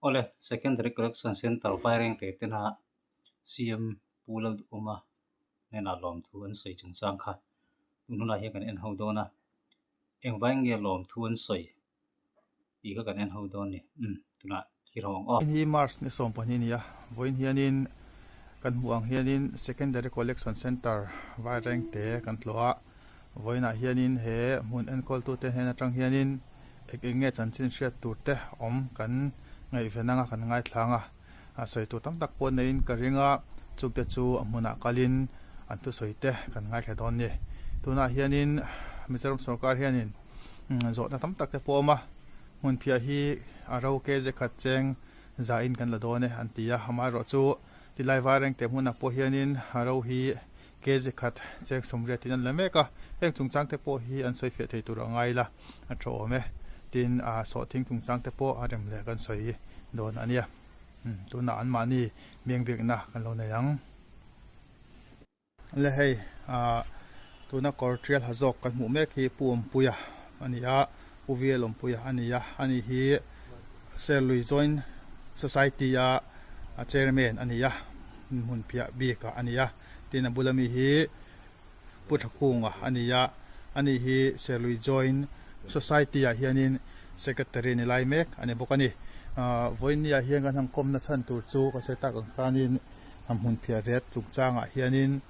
Awle, Secondary Collection Centre Vairengte tena CM Pu Lalduhawma hnenah lawmthu an sawi chungchang kha tun hunah hian kan en ho dawn a, engvai nge lawmthu an sawi tih kha kan en ho dawn ni. Umm, tunah thlir ho ang aw. Hei hi March ni 12 a ni a, vawiin hianin kan hmuh ang hianin Secondary Collection Centre Vairengte kan tlawh a, Vawiinah hianin he hmun enkawltute hnen atang hianin eng eng nge chanchin hriat tur te awm kan ngaihven anga kan ngaithlang a, sawi tur tam tak pawh neiin ka ring a, chungte chu a hmunah kalin an thusawi te kan ngaithla dawn ni. Tunah hianin Mizoram sorkar hianin zawhna tam tak te pawh a awm a, hmunphiah hi a ro kz khat cheng zain kan la dawn e an ti a, amaherawhchu tilai vairengte hmunah pawh hianin a ro hi Kg khat cheng 80 in an la mek a, heng chungchang te pawh hi an sawi fiah thei tur a ngai la, a tha awm e. Tin, a sawhthing chungchang te pawh a rem leh kan sawi dawn a nia. Tunah anmahni biangbiakna kan lo nei ang. Le hei, tuna kawr tial ha zawk kan hmuh mek hi Pu Awmpuia a ni a, Pu Vial Awmpuia a ni a, ani hi Serlui Joint Society a Chairman a ni a, hmunphiah bik ah a ni a. Tin a bula mi hi Pu Thakunga a ni a, ani hi Serlui Joint Society ah hianin Secretary ni lai mek a ni bawk a ni. Vawiin ah hian kan han kawmna chhan tur chu ka sawi tak ang khanin hmunphiah ret chungchangah hianin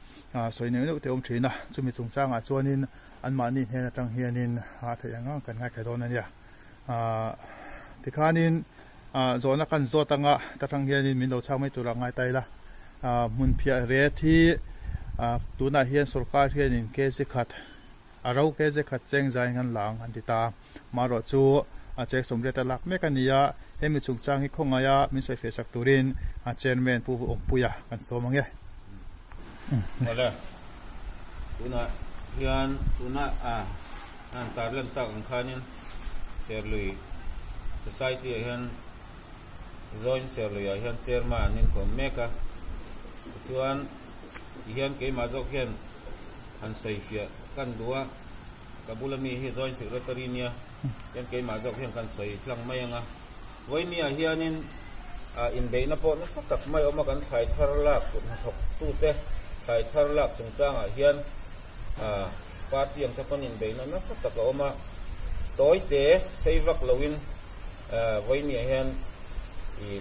sawi neuh neuh te a awm thin a, chumi chungchangah chuanin anmahni hnen atang hianin a theih ang ang kan ngaithla dawn a nia. Tikhanin Zawhna kan zawt anga ta tang hianin min lo chhak mai turah ngai ta ila. Hmunphiah ret hi tunah hian sorkar hianin kg khat a ro kg khat cheng zaiin kan la ang an ti ta a. Marawh chu a cheng 80 a lak mek a ni a, hemi chungchang hi khawngaia min sawi feh sak turin Chairman Pu Awmpuia kan sawm ang e. Awle, tunah hian tunah a han tarlan tak ang khanin Serlui Society ah hian Joint Serlui ah hian Chairman an inkawm mek a, tichuan tihian keimah zawk hian han sawifiah kan duh a, ka bula mi hi Joint Secretary nia hian keimah zawk hian kan sawi tlang mai ang a, Vawinia hianin inbeihna pawh nasa tak mai awm a, kan thlai thar lak kut hnathawk tute thlai thar lak chungchangah hian party ang te pawn inbeihna nasa tak a awm a, tawite sei vak loin Vawinia hian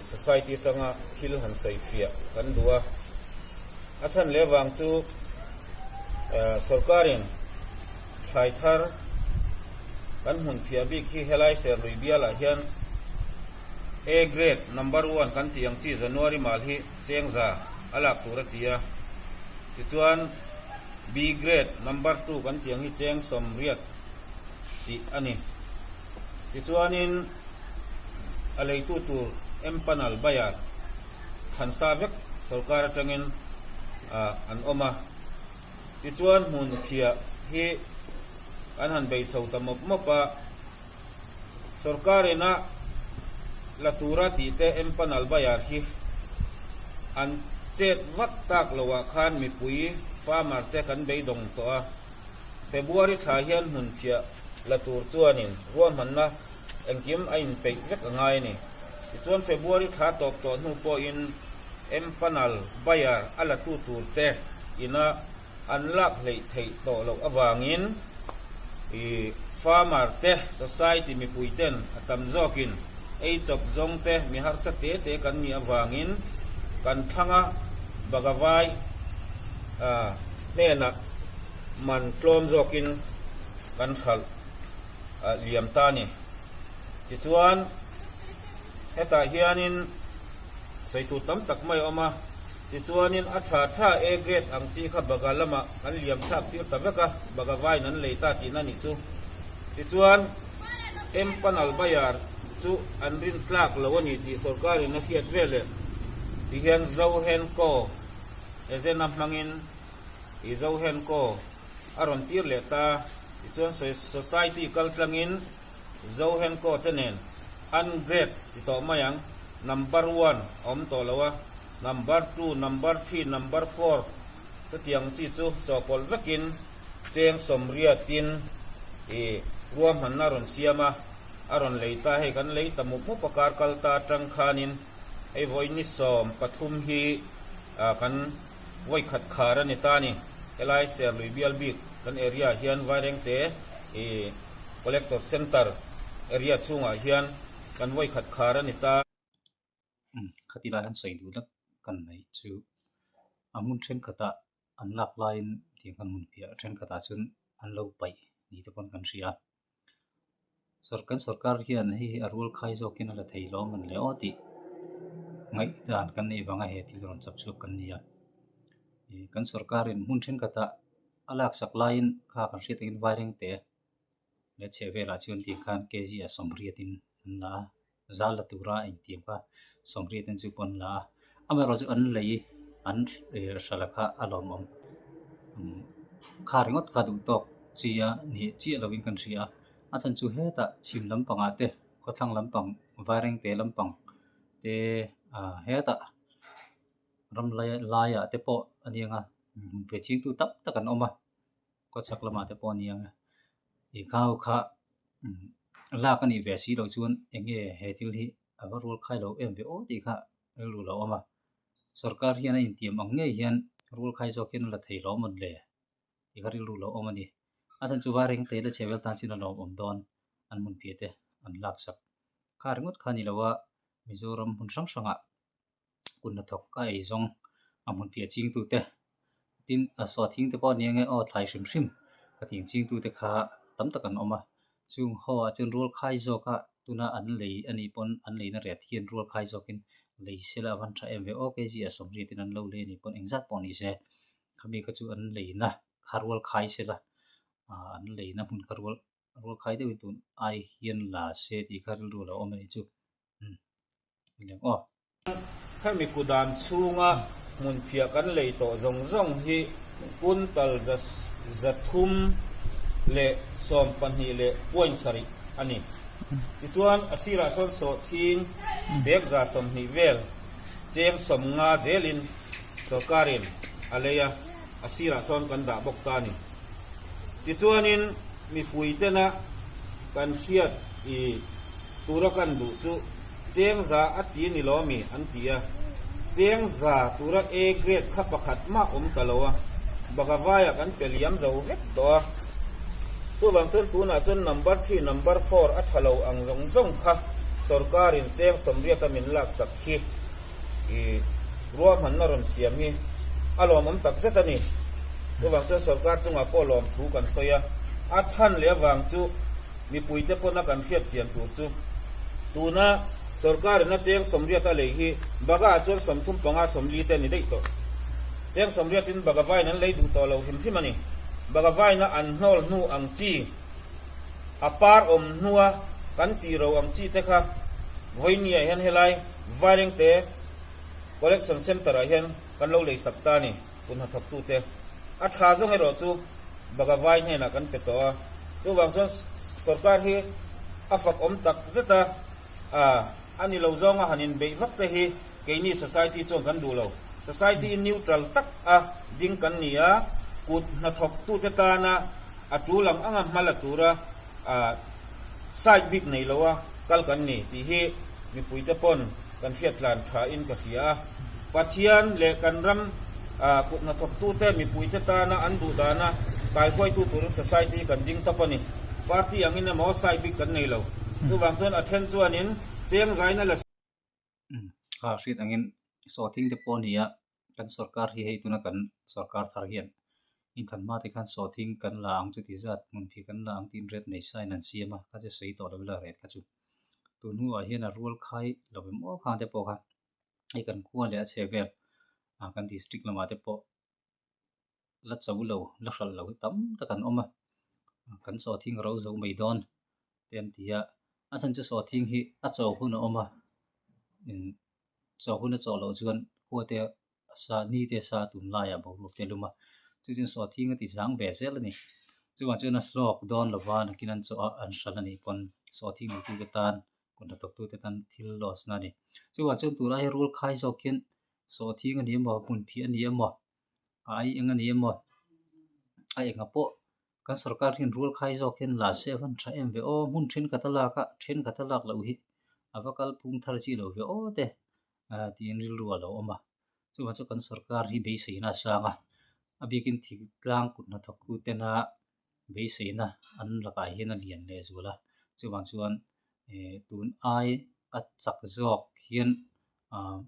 society atanga thil han sawi fiah kan duh a, a chhan leh vang chu sorkarin Thlai thar kan hmun phiah bik hi helai Serlui bialah hian A grade number one kan tih ang chi January mal hi chengza a lak tur a ti a, tichuan B grade number two kan tih ang hi cheng 80 tih a ni. Tichuanin a leitu tur empanel bayar thansa vek sorkar atangin an awm a. Tichuan hmun thiah hi an han bei chho ta mawp mawp a, sorkar ina la tura tih te empanel bayar hi an chet vat tak lo ah khan mipui farmer te kan beidawng tawh a, February thla hian hmun thiah la tur chuanin ruahmanna engkim a inpeih vek a ngai a ni. Tichuan February thla tawp tawh hnu pawhin empanel buyer a la tu tur te ina an lak hleih theih tawh loh avangin i farmer te, society mipui ten a tam zawkin ei chawp zawng te mi harsa te te kan nih avangin kan thlanga Bagavai hnenah man tlawm zawkin kan hralh liam ta a ni. Tichuan, hetah hianin sawi tur tam tak mai a awm a, tichuanin a tha tha A grade ang chi kha Baga lamah an liam thlak tir ta vek a, Baga vaiin an lei ta tihna a nih chu. Tichuan, Empanal Bayar chu an rin tlak lo a ni tih sorkarin a hriat veleh tihian Zohenko Ezena hmangin i Zohenko a rawn tir leh ta. Tichuan society kal tlangin Zohenko te nen an grade ti tawh mai ang, number one a awm tawh lo a, number two, number three, number four chutiang chi chu chawhpawlh vekin cheng 80in i ruahmanna rawn siam a. a rawn lei ta hei kan lei ta mup mup a kar kal ta atang khanin hei vawi ni sawm pathum hi kan vawi khat khar a ni ta a ni. Helai Serlui bial bik kan area ah hian Vairengte ih Collector Centre area chhungah hian kan vawi khat khar a ni ta. Khati lai han sawi duh lek kan neih chu a hmun thenkhatah an lak laiin tiang kan hmun piah thenkhatah chuan an lo paih ni te pawn kan hria a. Kan sorkar hian hei hi a rual khai zawkin a la thei lo man le aw tih ngaihdan kan neih vanga he thil rawn chap chhuak kan ni a. Kan sorkarin hmun thenkhatah a laksak laiin kha kan hriat takin Vairengte leh chheh velah chuan tih khan kg ah sawmriatin an la a, zal la tura a intiam kha sawmriatin chu pawh an la a, amaherawhchu an lei an hralh kha a lawmawm kha ringawt kha duh tawk chi a nih chiah lovin kan hria a, a chhan chu hetah chhim lampangah te khawthlang lampang Vairengte lampang te ah hetah ram laiah te pawh a ni ang a pe chingtu tam tak an awm a. Kawchhak lamah te pawh a ni ang e. Ih khau kha lak a nih ve si loh chuan eng nge he thil hi a va rual khai lo em ve aw tih kha rilru lo awm a. Sorkar hian a intiam ang ngei hian rual khai zawk hian a la thei lo mawn le tih kha rilru lo awm a ni. A chhan chu Vairengte la chhe vel tan chuan a lawmawm dawn an hmun piah te an laksak. Kha ringawt kha a ni lo a, Mizoram hmun hrang hrangah kut hnathawk a ei zawng a hmun piah chingtu te tin a saw thing te pawh a ni ang e aw thlai hrim hrim ka tih ang chingtu te kha tam tak an awm a chung haw ah chuan rual khai zawk a tuna an lei a nih pawn an leina riat hian rual khai zawkin lei sela a van tha em ve aw kg ah sawmriat in an lo lei a nih pawn engzat pawh ni se khami kha chu an leina kha rual khai sela ah an leina hmun kha rual rual khai deuhin tun ai hian la se tih kha rilru a lo awm a nih chu. Hemi kudan chhunga hmunphiah kan lei tawh zawng zawng hi quintal 312 point sarih a ni. Tichuan, a sirah sawn sawhthing bag 20 vel cheng 50 zelin sorkarin a lei a, a sirah sawn kan dah bawk ta a ni. Tichuanin mipui tena kan hriat i tura kan duh chu cheng za a ti ni lo mi an ti a, cheng za tura A grade kha pakhat mah awm ta lo a, Bagavaia kan pe liam zo vek tawh a. Chuvang chuan tunah chuan number three, number four a tha lo ang zawng zawng kha sorkarin cheng 80 a min laksak khi i ruahmanna rawn siam hi a lawmawm tak zet a ni. Chuvang chuan sorkar chungah pawh lawmthu kan sawi a, a chhan leh avang chu Mipuite pawna kan hriat chian tur chu tuna sorkarin a cheng 80 a lei hi Baga ah chuan 35 40 te a ni daih tawh. Cheng 80 in Baga vain an lei duh tawh lo hrim hrim a ni. Baga vaina an hnawl hnu ang chi, a par awm hnua kan tih ro ang chi te kha vawinia hian helai Vairengte Collection Centre ah hian kan lo lei sak ta a ni. Kut hnathawktute a tha zawng erawh chu Baga vai hnenah kan pe tawh a, chuvang chuan sorkar hi a fak awm tak zet a, a ni lo zawnga han inbeih vak te hi keini society chuan kan duh lo. Society neutral tak a ding kan ni a, kut hnathawktute tana a tul ang anga hma la tura side bik nei loa kal kan ni tih hi mipuite pawn kan hriattlan thain ka hria a. Pathian leh kan ram kut hnathawktute mipuite tana an duh dana kaihruaitu turin society hi kan ding tawp a ni. Party angin emaw side bik kan nei lo. Chuvang chuan a then chuanin cheng zaina la. Kha hriat angin sawhthing te pawh a ni a, kan sorkar hi hei tuna kan sorkar thar hian inthan hma te khan sawhthing kan la ang chuti zat hmun phih kan la ang tiin ret nei sa in an siam a, kha chu sawi tawh lo ila ret kha chu. Tun hnuah hian a rual khai lo em aw khang te pawh kha hei kan khua leh a chhe vel ah kan district lamah te pawh la cho lo la hralh lo hi tam tak an awm a, kan sawhthing ro zo mai dawn te an ti a, a chhan chu sawhthing hi a cho hun a awm a, chaw hun a chawh loh chuan khua te a sa ni te a sa a tunlaiah boruak te a lum a, chu chuan sawhthing a ti zang ve zel a ni. Chuvang chuan a hlawk dawn lova nakin an chawh a an hralh a nih pawn sawhthing neitute tan kut hnathawktute tan thil loss na a ni. Chuvang chuan tunlai hi rul khai zawk hian sawhthing a ni emaw hmunphih a ni emaw a ai eng a ni emaw a enga pawh. Kan sorkar hian rual khai zawk hian la se a van tha em ve aw, hmun thenkhat a lak a, thenkhat a lak loh hi a va kal phung thar chi lo ve aw te tiin rilru a lo awm a. Chuvang chu kan sorkar hi beiseina a sang a, a bikin thingtlang kut hnathawk tu tena beiseina an lakah hian a lian leh zual a, chuvang chuan tun ai a chak zawk hian ah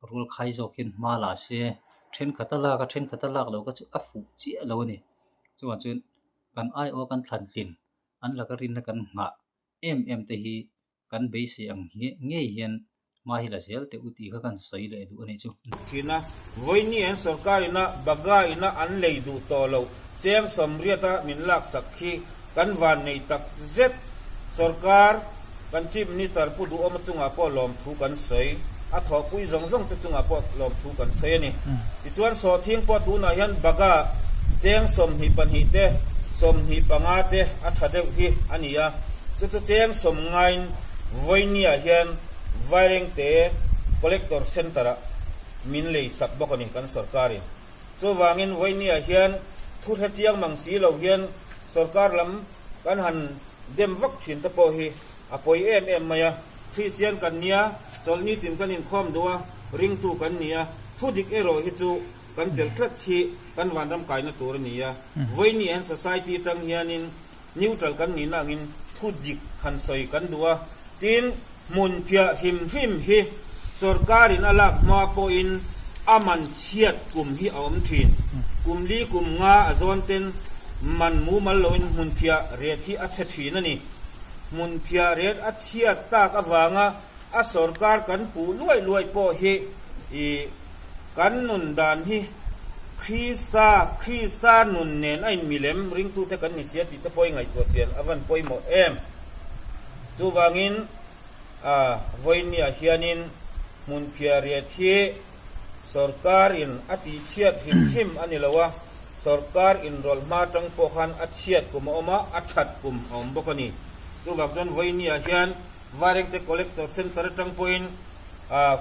rual khai zawk hian hma la se thenkhat a lak a thenkhat a lak loh kha chu a fuh chiah lo a ni. Chuvang chuan kan aiawh kan thlan tlin an laka rinna kan nghah em em te hi kan beisei ang hi ngei hian hma hi la zel teh u tih kha kan sawi leh duh a nih chu. Thin a, vawiini an sorkar ina Bagha ina an lei duh tawh loh cheng sawmriata min laksak khi kan van nei tak zet. Sorkar kan Chief Minister Pu Duhawma chungah pawh lawmthu kan sawi, a thawhpui zawng zawng te chungah pawh lawmthu kan sawi a ni. Tichuan sawhthing pawh tunah hian Bagha cheng 22 te 25 te a tha deuh hi a ni a. Chu chu cheng sawm ngaiin vawinia hian Vairengte Collector Centre-ah min lei sak bawk a ni kan sorkarin. Chuvangin vawinia hian thu hre chiang mang si lo hian sorkar lam kan han dem vak thin te pawh hi a pawi em em mai a. Kristian kan nia, chawlhni tin kan inkhawm duh a, ringtu kan ni a, thu dik erawh hi chu kan chelh tlat hi kan vanram kaina tur a ni a. Vawinia hian society atang hianin Neutral kan nihna angin thu dik han sawi kan duh a, tin, hmun phiah hrim hrim hi sorkarin a lak hma pawhin a man chhiat kum hi a awm thin. Kum li kum nga a zawn ten man mumal loin hmun phiah ret hi a chhe thin a ni. Hmun phiah ret a chhiat tak avanga a sorkar kan puh luai luai pawh hi i kan nun dan hi Krista, Krista nun nen a inmilem ringtute kan ni sia tih te pawh i ngaihtuah chian a van pawimawh em. Chuvangin a vawinia hianin hmunphiah riat hi sorkar in a tihchhiat hrim hrim a ni lo a, sorkar inrawlh hma atang pawh khan a chhiat kum a awm a, a that kum a awm bawk a ni. Chuvang chuan vawinia hian Vairengte Collector Centre atang pawhin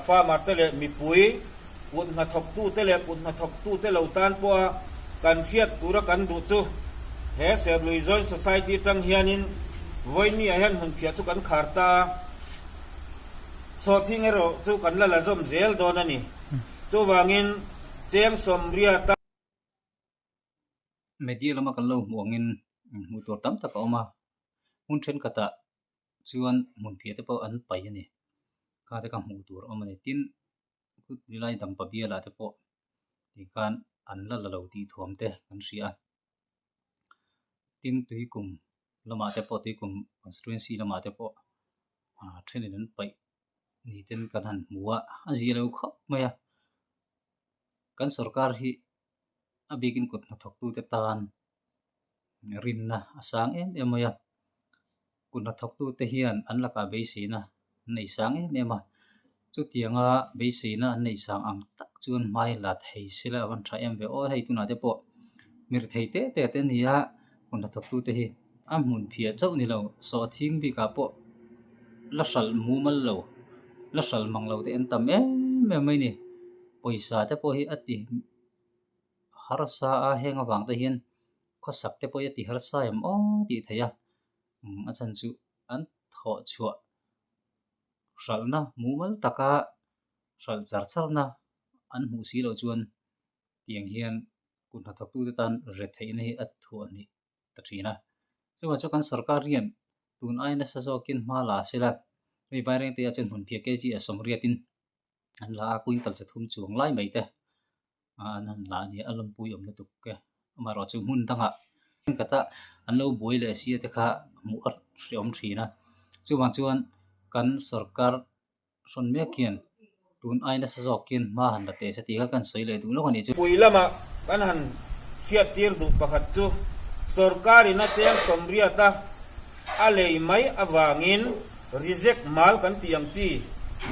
farmer te leh mipui kut hnathawktute leh kut hnathawktute lo tan pawha kan hriat tura kan duh chu he Serlui Joint Society atang hianin vawinia hian hmunphiah chu kan khar ta a, chhawhthing erawh chu kan la la zawm zel dawn a ni. Chuvangin cheng sawmriata. Media lama kan lo hmuh angin hmuh tur tam tak a awm a, hmun thenkhatah chuan hmun piah te pawh an paih a ni. Kha te kha hmuh tur a awm a ni. Tin, nilai dampa bialah te pawh tikhan an la la lo tih thuam te kan hria a. Tin, tuikum lamah te pawh tuikum constituency lamah te pawh thenin an paih ni ten kan han hmu a, a zia lo khawp mai a. Kan sorkar hi a bikin kut hnathawktute tan rinna a sang em em mai a, kut hnathawktute hian an lakah beiseina an nei sang em em a, chutianga beiseina an nei sang ang tak chuan hmai la thei sela a van tha em ve aw, hei tunah te pawh mirthei te te te a ni a, kut hnathawktute hi a hmun phiah chauh ni lo, sawhthing bikah pawh la hralh mumal lo, la hralh mang lo te an tam em em mai a ni, pawisa te pawh hi a ti. Harsa a heng avang te hian khawsak te pawh hi a ti harsa em aw tih theih a, a chhan chu an thawh chhuah hralhna mumal taka hralh char charna an hmuh si loh chuan tiang hian kut hnathawktute tan retheihna hi a thuah hnih ta thin a. Chuvang chu kan sorkar hian tun ai nasa zawkin hma la sela hei Vairengte ah chuan hmunphiah kg a sawmriatin an la a quintal chathum chuang lai mai te an han la a ni a lawmpui awm lutuk e amaherawh chu hmun dangah thenkhatah an lo buai leh sia te kha hmuh a hreawm thin a chuvang chuan kan sorkar hrawn mek hian tun ai nasa zawk hian hma han la teh se tih kha kan sawi leh duh lawk a nih chu. Pui lama kan han hriat tir duh pakhat chu sorkarin a cheng sawmriata a lei mai avangin Reject mal kan tih ang chi,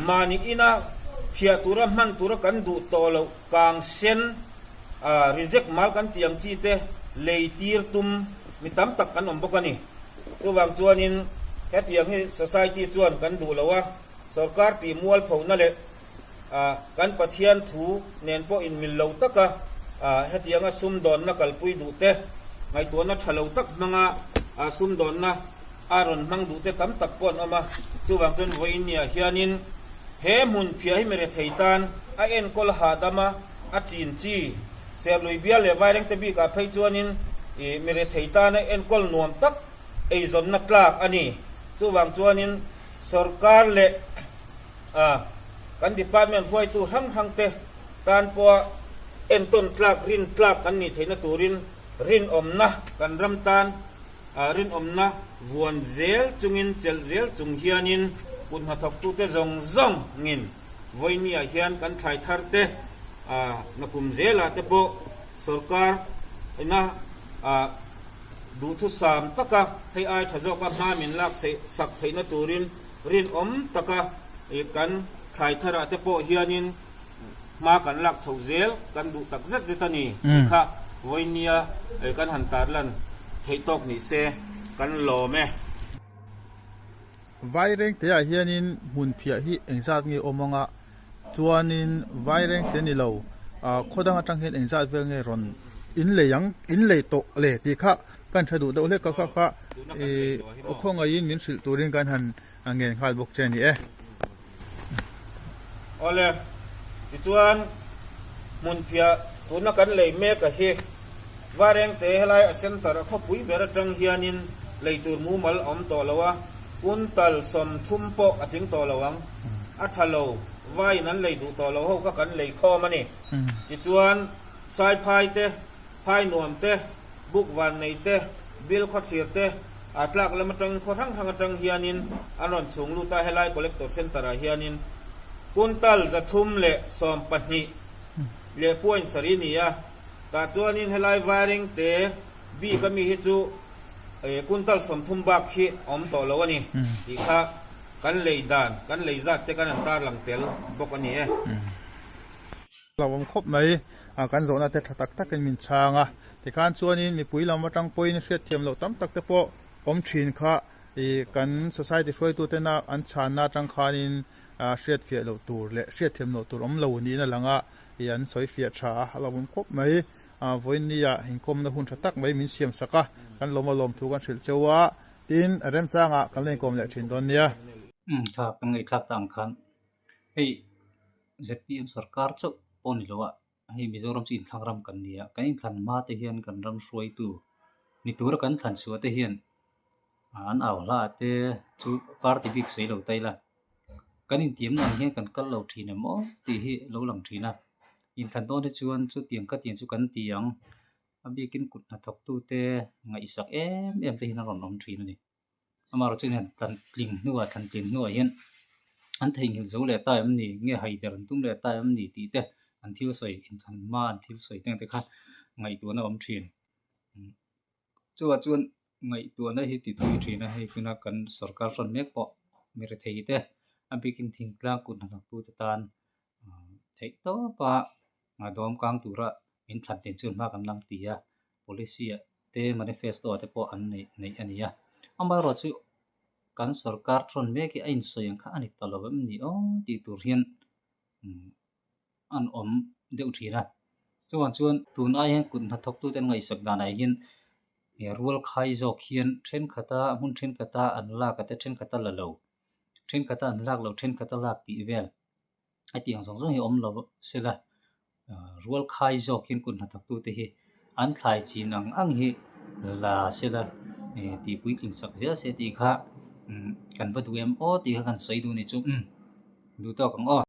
mahni ina phiah tura hman tura kan duh tawh loh kang sen a reject mal kan tih ang chi te lei tir tum mi tam tak kan awm bawk a ni. Chuvang chuanin hetiang hi society chuan kan duh lo a, sorkar tih mualphona leh kan Pathian thu nen pawh inmil lo taka hetianga sumdawnna kalpui duh te Ngaihtuahna tha lo tak hmanga sumdawnna a rawn hmang duhte tam tak pawh an awm a, chuvang chuan vawiinniah hianin he hmun phiah hi mirethei tan a enkawl hahdam a, a chin chi Serlui bial leh Vairengte bikah phei chuanin mirethei tana enkawl nuam tak eizawnna tlak a ni. Chuvang chuanin sorkar leh kan department hruaitu hrang hrangte tan pawha entawn tlak, rin tlak kan nih theihna turin rinawmna kan ram tan rinawmna vuan zel chungin chelh zel chung hianin kut hnathawktute zawng zawngin vawinia hian kan thlai thar te nakum zelah te pawh sorkar ina duhthusam taka hei ai tha zawka hma min lak sak theihna turin rinawm taka kan thlai tharah te pawh hianin hma kan lak chhoh zel kan duh tak zet zet a ni tih kha vawinia kan han tarlan theih tawk ni se kan lawm e. Vairengte ah hianin hmun phiah hi engzat nge awm anga chuanin vairengte ni lo khaw dang atang hian engzat vel nge rawn in lei ang in lei tawh le tih kha kan hre duh deuh hlek a kha kha ih khawngaihin min hrilh turin kan han ngen nghal bawk che a ni e. Awle, tichuan hmunphiah tuna kan lei mek a hi Varengte helai a center a khawpui ber atang hianin lei tur mumal a awm tawh lo a, kuntal 30 pawh a tling tawh lo ang. A tha lo, vaiin an lei duh tawh lo ho kha kan lei khawm a ni. Tichuan Saiphai te, Phainuam te, Bukvannei te, Bilkhawthlir te, a tlak lam atangin khaw hrang hrang atang hianin an rawn chhung lut a, helai Collector Centre ah hianin Kuntal 312 leh point sarih a ni a, tah chuanin helai Vaireng te bik ami hi chu Kuntal 30 bak hi a awm tawh lo a ni tih kha kan lei dan, kan lei zat te kan han tarlang tel bawk a ni e. Hlauhawm khawp mai a, kan zawhna te tha tak takin min chhang a, tikhan chuanin mipui lam atang pawhin hriatthiam loh tam tak te pawh awm thin kha ih kan society hruaitu tena an chhanna atang khanin hriatfiah loh tur leh hriatthiam loh tur awm lo niin a lang a, ih an sawi fiah tha a, hlauhawm khawp mai a, vawiinnia inkawmna hun tha tak mai min siam sak a, kan lawm a lawm thu kan hrilh cheu a, tin remchangah kan la inkawm leh thin dawn nia. Umm tha kan ngaihthlak ta ang khan hei. ZPM sorkar chauh pawh ni lo a, hei Mizoram chu inthlang ram kan ni a, kan inthlan hma te hian kan ram hruaitu ni tura kan thlan chhuah te hian an au hla ah te chu party bik sawi lo ta ila, kan intiamna ang hian kan kal lo thin em aw tih hi lo lang thin a, inthlan dawn hi chuan chutiang ka tiang chu kan ti ang, a bikin kut hnathawktute ngaihsak em em te hian a rawn awm thin a ni. Amaherawhchu chuan hian thlan tling hnuah thlan tlin hnuah hian an theihnghilh zo leh ta em ni nge haider an tum leh ta em ni tih te an thil sawi inthlan hma an thil sawi te ang te kha ngaihtuahna a awm thin. Chuvah chuan ngaihtuahna hi ti thui thin a, hei tuna kan sorkar hrawn mek pawh mi rethei te a bikin thingtlang kut hnathawktute tan theih tawpa dawm kang tura min thlan tin chuan hma kan lang ti a, policy ah te manifesto ah te pawh an neih neih a ni a. Amaherawhchu kan sorkar thawn mek hi a insawi ang kha a ni ta lo em ni aw tih tur hian an awm deuh thin a. Chuvang chuan tun ai hian kut hnathawktute an ngaihsak danah hian rual khai zawk hian thenkhat a hmun thenkhat a an lak a te thenkhat a la lo thenkhat a an lak lo thenkhat a lak tih vel. Hetiang zawng zawng hi awm lo sela rual khai zawk hian kut hnathawktute hi an thlai chin ang ang hi la sela tih puitling sak zel se tih kha kan va duh em aw tih kha kan sawi duh a ni chu umm duh tawk ang aw.